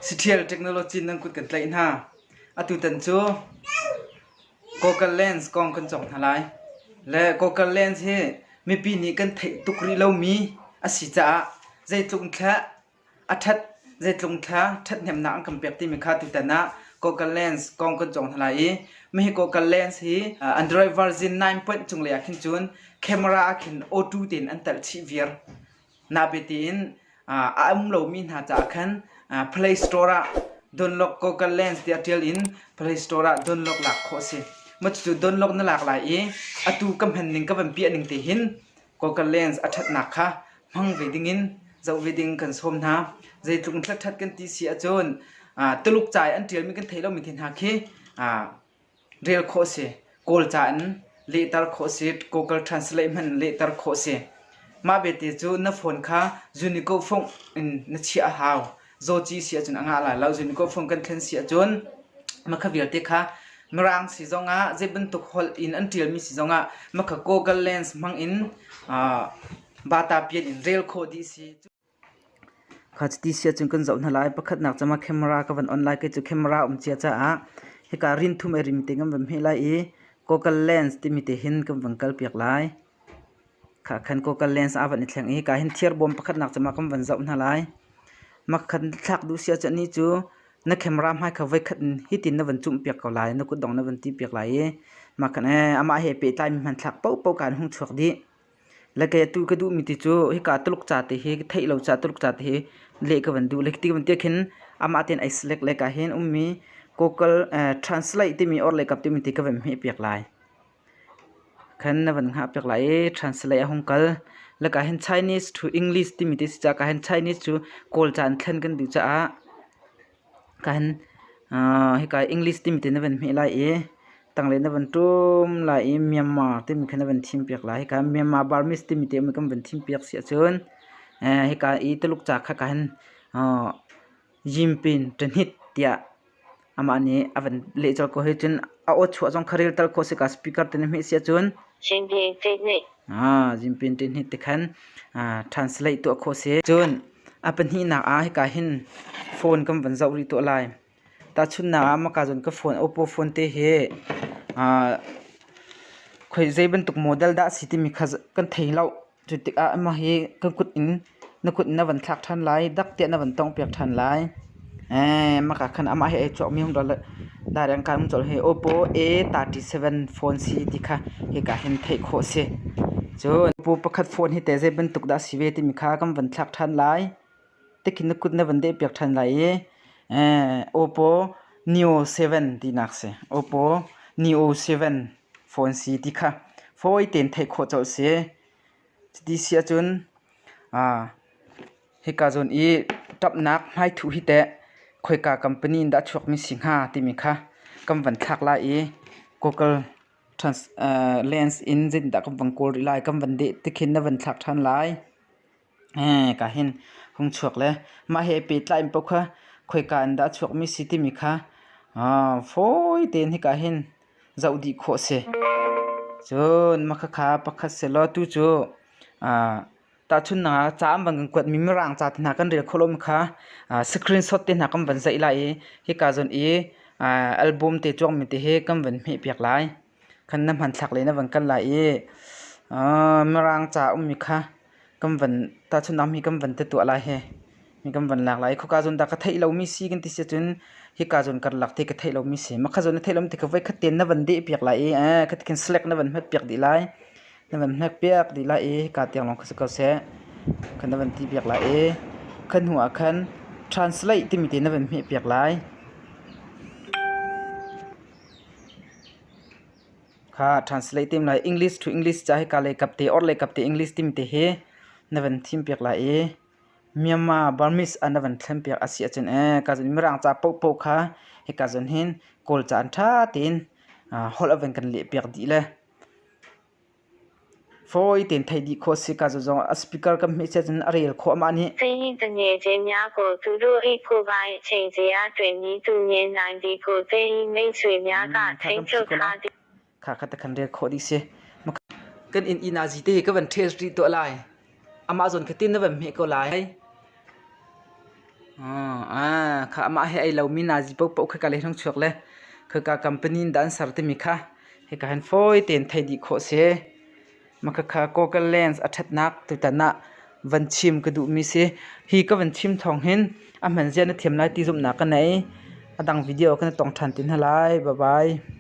Sithial technology nan kut kan tlaih hna. Atutan cu Google Lens kong kan cawk hna lai. Le Google Lens hi mipi nih kan theih tuk rih lomi a si caah zeitluk thla a ṭhat zeitluk thla ṭhathnemnak an kan pek timi kha tutan ah Google Lens kong kan cawng hna lai i mihi Google Lens hi Android version 9 point cunglei ah khin cun camera ah khin auto tein an telh chih viar. Nabiatein a um lomi hna caah khan Play Store ah download Google Lens tiah ṭial in Play Store ah download lak khawh a si. Mah cucu download na lak lai i atu ka hman ning ka van piah ning te hin Google Lens a ṭhatnak kha hmang ve dingin zoh ve ding kan sawm hna. Zeitluk in ṭhat kan ti si ahcun Tuluk ca i an ṭialmi kan theih lomi te hna khi Rel khawh a si. Kawlca in lehter khawh a si. Google Translate hmanh in lehter khawh a si. Mah belte cu na phone kha Unicode fongh in na chiah a hau. Zawci si ahcun a ngah lai lo. Unicode fongh kan thlen si ahcun makha vialte kha Mirang si zongah zei bantuk holh in an ṭialmi si zongah makha Google Lens hmang in bata pian in rel khawh dih si. Kha chiti si ahcun kan zoh hna lai. Pakhatnak cu mah camera ka van on lai. Kei cu camera a um cia caah hika rinthum ai rim te kan van hmeh lai i Google Lens timi te hin kan van kal piak lai. Kha khan Google Lens aa van i thleng i hika hin thirbawm pakhatnak cu mah kan van zoh hna lai. Mah khan thlak duh si ahcun anih cu na camera hmai kha voikhat in hitin na van cumh piak ko lai. Na kutdong na van ti piak lai i mah khan ee amah he pehtlaimi hmanthlak paohpaoh kaan hung chuak dih. Le kei atu ka duhmi ti cu hika Tuluk ca te hi ka theih lo caah Tuluk ca te hi leh ka van duh. Le ti ka van ti ahkhin amah tein ai select le ka hin ummi Google Translate timi or le kap timi ti ka van hmehpiak lai. Khan na van hngahpiak lai i translate a hung kal. Le ka hin Chinese to English timi ti si caah ka hin Chinese cu Kawl ca in thlen kan duh caah ka hin hika English timi ti na van hmeh lai i tanglei na van ṭum lai i Myanmar timi kha na van thimpiak lai. Hika Myanmar Burmese timi te um kan van thimpiak si ahcun hika i Tuluk ca kha ka hin Yimpin ṭahnit tiah amah nih a van leh colh ko hi cun a aw chuah zong kha rel tal khawh si ka speaker te na hmeh si ahcun Yimpin ṭahnit ti khan translate tuah khawh si. Cun a pahnihnak ah hika hin phone kan van zoh rih tuah lai. Tahchunhnak ah maka zawn ka phone Oppo phone te hi khoi zei bantuk model dah a si timi kha kan thei lo. Cu tikah mah hi kan kut in na kut in na van thlak ṭhan lai, dak tiah na van tawngh piak ṭhan lai. Maka khan amah he ai cawkmi hung direct kan um colh hi Oppo A37 phone si ti kha hika hin theih khawh a si. Cun Oppo pakhat phone hi teh zei bantuk dah a si ve timi kha kan van thlak ṭhan lai. Tikhin na kut na van dehpiak ṭhan lai i Oppo Neo 7 tinak si. Oppo Neo 7 phone si ti kha fawi tein theih khawh colh si. Cuti si ahcun hika zawn i ṭapnak hmaithuh hi teh khoika company in dah a chuakmi si hnga timi kha kan van thlak lai i Google Lens in zeitindah kan van kawl rih lai, kan van deh tikhin na van thlak ṭhan lai. Ka hin hung chuak le mah he pehtlai in paoh kha khoika in dah a chuakmi si timi kha fawi tein hika hin zoh dih khawh a si. Cun mah khakha pakhat sehlaw tu cu tahchunhnak ah ca an van kan kuatmi Mirang ca te hna kan rel khawh lomi kha screenshot te hna kan van zaih lai i hika zawn i album te cuangmi te hi kan van hmehpiak lai. Khan na hmanthlak lei na van kal lai i Mirang ca ummi kha kan van tahchunhnak mi kan van te tuah lai hi mi kan van lak lai khoka zawn dah ka theih lomi si kan ti si ahcun hika zawn karlak te ka theih lomi si makha zawn na theih lomi ti kha voikhat tein na van deh piak lai i kha ti khin select na van hmet piak dih lai na van hmet piak dih lai i hika tiang lawng kha si ko seh khan na van ti piak lai i kha hnu ah khan translate timi te na van hmeh piak lai. Kha translate tim lai English to English ca hika lei kap te or lei kap te English timi te hi na van thim piak lai i Myanmar Burmese ah na van thlen piak a si ahcun ee ka zun Mirang ca paohpaoh kha hika zawn hin Kawl ca an ṭha tein holh a van kan leh piak dih le Fawi tein theih dih khawh a si. Ka zong a speaker kan hmeh cun a rel khawh amah nih. 这一的年节两个都一个外情节啊对你多年难的个这一美水两个成就他的。 Kha kha te khan rel khawh dih si. Kan inn inn zi te ka van test rih tuah lai. Amah zawn kha tin na van hmeh ko lai. Kha amah he ei lomi nazi paohpaoh khika lei hung chuak le khika company in dah an ser timi kha hika hin fawi tein theih dih khawh si. Mah khakha Google Lens a ṭhatnak tutan ah van chim ka duhmi si. Hi ka van chim thawng hin a hman zia na thiam lai ti zumhnak ka nei. A dang video kan i tong ṭhan ti hna lai. Bye bye.